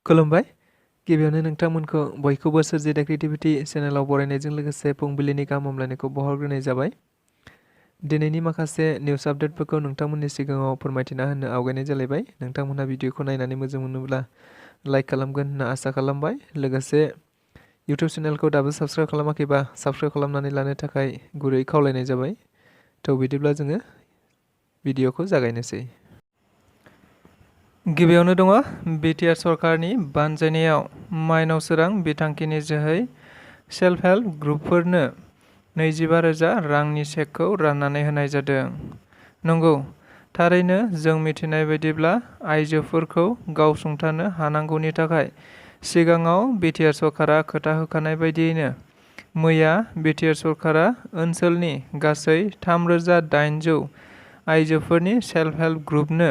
खुलुमबाय गिबियावनो नोंथांमोनखौ बयखौबो सोरजि द क्रिएटिविटी चेनेलाव बरायनायजों लोगोसे फुंबिलिनि गाहाम हामलायनायखौ बावहरग्रोनाय जाबाय। दिनैनि माखासे निउज आपडेटफोरखौ नोंथांमोननि सिगाङाव फोरमायथिना होनो आवगायनाय जालायबाय। नोंथांमोनहा भिडिअखौ नायनानै मोजां मोनोब्ला लाइक खालामगोन होनना आसा खालामबाय। लोगोसे इउटिउब चेनेलखौ दाबो साबस्क्राइब खालामाखैबा साबस्क्राइब खालामनानै लानो थाखाय गुरै खावलायनाय जाबाय। थ' बिदिब्ला जोङो भिडिअखौ जागायनोसै। गिबियावनो दङ बिटिआर सरकारनि बानजायनायाव माइनाव सोरां बिथांखिनि जोहै सेल्फ हेल्प ग्रुपफोरनो 25,000 रांनि चेकखौ राननानै होनाय जादों। नंगौ, थारैनो जों मिथिनाय बायदिब्ला आइजोफोरखौ गावसुंथानो हानांगौनि थाखाय सिगाङाव बिटिआर सरकारा खोथा होखानाय बायदियैनो मैया बिटिआर सरकारा ओनसोलनि गासै 3,800 आइजोफोरनि सेल्फ हेल्प ग्रुपनो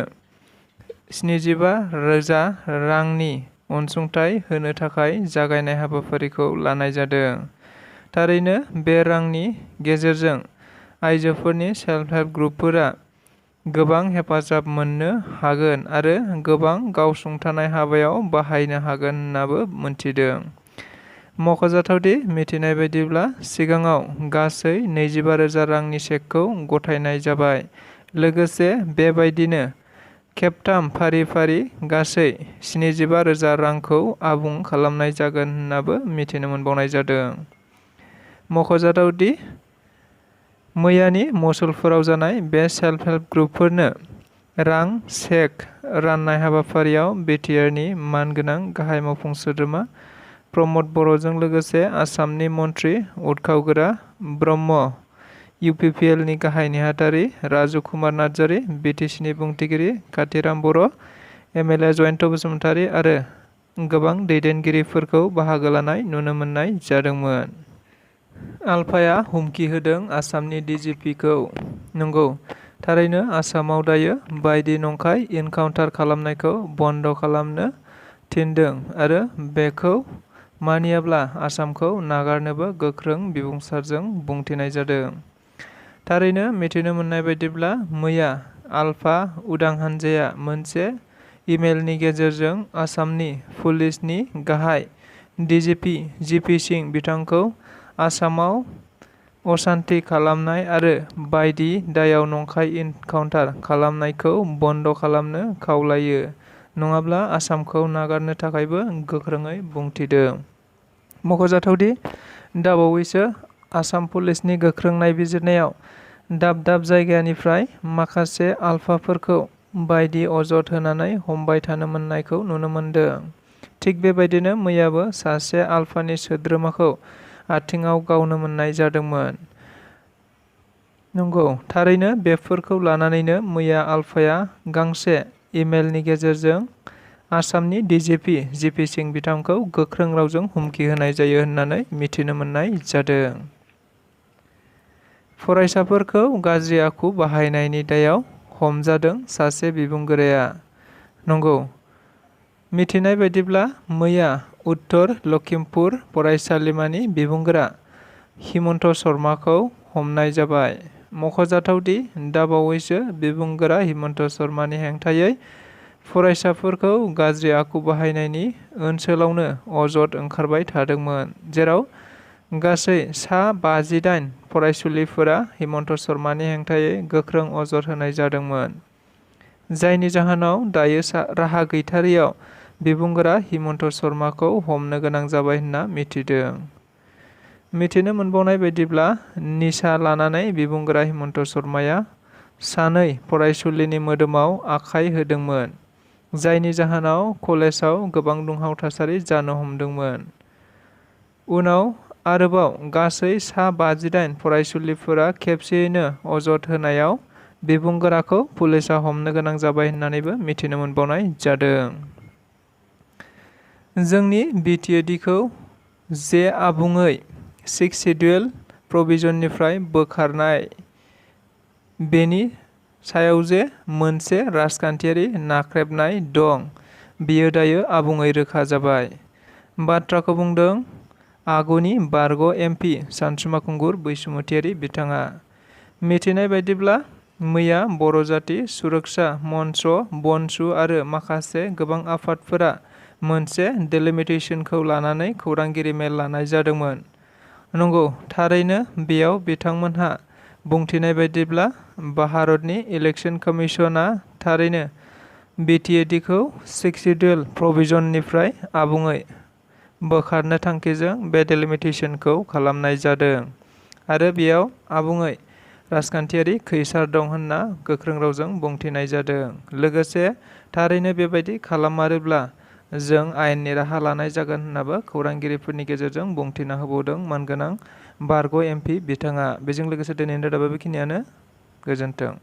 75,000 रांनि अनसुंथाइ होनो थाखाय जागायनाय हाबाफारिखौ लानाय जादों। थारैनो बे रांनि गेजेरजों आइजोफोरनि सेल्फ हेल्प ग्रुपफोरा गोबां हेफाजाब मोननो हागोन आरो गोबां गावसुंथानाय हाबायाव बाहायनो हागोन होन्नाबो मोनथिदों। मख'जाथावदि मिथिनाय बायदिब्ला सिगाङाव गासै 25,000 रांनि चेकखौ गथायनाय जाबाय। लोगोसे बेबायदिनो खेबथाम फारि-फारि गासै 75,000 रांखौ आबुं खालामनाय जागोन होन्नाबो मिथिनो मोनबावनाय जादों। मख'जाथावदि मैयानि मसलपुराव जानाय बे सेल्फ हेल्प ग्रुपफोरनो रां चेक राननाय हाबाफारियाव बिटिआरनि मानगोनां गाहाय मावफुं सोद्रोमा प्रमद बर'जों लोगोसे आसामनि मन्त्रि उदखावगोरा ब्रह्म, इउपिपिएलनि गाहाय नेहाथारि राजु कुमार नार्जारि, बिटिसिनि बुंथिगिरि काथिराम बर', एमएलए जयन्त बसुमतारी आरो गोबां दैदेनगिरिफोरखौ बाहागो लानाय नुनो मोननाय जादोंमोन। आलफाया हुमखि होदों आसामनि डिजिपिखौ। नंगौ, थारैनो आसामाव दायो बायदि नंखाय इनकाउन्टार खालामनायखौ बन्द खालामनो थिनदों आरो बेखौ मानियाब्ला आसामखौ नागारनोबो गोख्रों बिबुंसारजों बुंथिनाय जादों। थारैनो मिथिनो मोननाय बायदिब्ला मैया आलफा उदां हानजाया मोनसे इमेलनि गेजेरजों आसामनि पुलिसनि गाहाय डिजिपि जिपि सिं बिथांखौ आसामाव असान्ति खालामनाय आरो बायदि दायाव नंखाय इनकाउन्टार खालामनायखौ बन्द खालामनो खावलायो, नङाब्ला आसामखौ नागारनो थाखायबो गोख्रोङै बुंथिदों। मख'जाथावदि दाबावैसो आसाम पुलिसनि गोख्रों नायबिजिरनायाव दाब-दाब जायगानिफ्राय माखासे आलफाफोरखौ बायदि अजद होनानै हमबाय थानो मोननायखौ नुनो मोनदों। थिग बेबायदिनो मैयाबो सासे आलफानि सोद्रोमाखौ आथिङाव गावनो मोननाय जादोंमोन। नंगौ, थारैनो बेफोरखौ लानानैनो मैया आलफाया गांसे इमेलनि गेजेरजों आसामनि डिजिपि जिपि सिं बिथांखौ गोख्रों रावजों हुमखि होनाय जायो होननानै मिथिनो मोननाय जादों। फरायसाफोरखौ गाज्रि आखु बाहायनायनि दायाव हमजादों सासे बिबुंगोराया। नंगौ, मिथिनाय बायदिब्ला मैया उत्तर लखिमपुर फरायसालिमानि बिबुंगोरा हिमन्त शर्माखौ हमनाय जाबाय। मख'जाथावदि दाबावैसो बिबुंगोरा हिमन्त शर्मानि हेंथायै फरायसाफोरखौ गाज्रि आखु बाहायनायनि ओनसोलावनो अजद ओंखारबाय थादोंमोन, जेराव गासै सा 58 फरायसुलिफोरा हिमन्त शर्मानि हेंथायै गोख्रों अजद होनाय जादोंमोन, जायनि जाहोनाव दायो राहा गैथारैयाव बिबुंगोरा हिमन्त शर्माखौ हमनो गोनां जाबाय होनना मिथिदों। मिथिनो मोनबावनाय बायदिब्ला निसा लानानै बिबुंगोरा हिमन्त शर्माया सानै फरायसुलिनि मोदोमाव आखाइ होदोंमोन, जायनि जाहोनाव कलेजाव गोबां दुंहाव थासारि जानो हमदोंमोन। उनाव आरोबाव गासै सा 58 फरायसुलिफोरा खेबसेयैनो अजद होनायाव बिबुंगोराखौ पुलिसा हमनो गोनां जाबाय होननानैबो मिथिनो मोनबावनाय जादों। जोंनि बिटिएडखौ जे आबुङै 6th शेड्युल प्रभिजननिफ्राय बोखारनाय, बेनि सायाव जे मोनसे राजखान्थियारि नाख्रेबनाय दं, बेयो दायो आबुङै रोखा जाबाय। बाथ्राखौ बुंदों आगुनि बारग' एमपि सानसुमा खुंगुर बैसुमुतियारि बिथाङा। मिथिनाय बायदिब्ला मैया बर' जाति सुरक्षा मन्च बनसु आरो माखासे गोबां आफादफोरा मोनसे डेलिमिटेशनखौ लानानै खौरांगिरि मेल लानाय जादोंमोन। नंगौ, थारैनो बेयाव बिथांमोनहा बुंथिनाय बायदिब्ला भारतनि इलेक्शन कमिशनआ थारैनो BTADखौ 6th Schedule प्रभिजननिफ्राय आबुङै बोखारनो थांखिजों बे डेलिमिटेशनखौ खालामनाय जादों आरो बेयाव आबुङै राजखान्थियारि खैसार दं होनना गोख्रों रावजों बुंथिनाय जादों। लोगोसे थारैनो बेबायदि खालामारोब्ला जों आयेननि राहा लानाय जागोन होननाबो खौरांगिरिफोरनि गेजेरजों बुंथिना होबावदों मानगोनां बारग' MP बिथाङा। बेजों लोगोसे दिनैनि रादाबा बेखिनियानो। गोजोन्थों।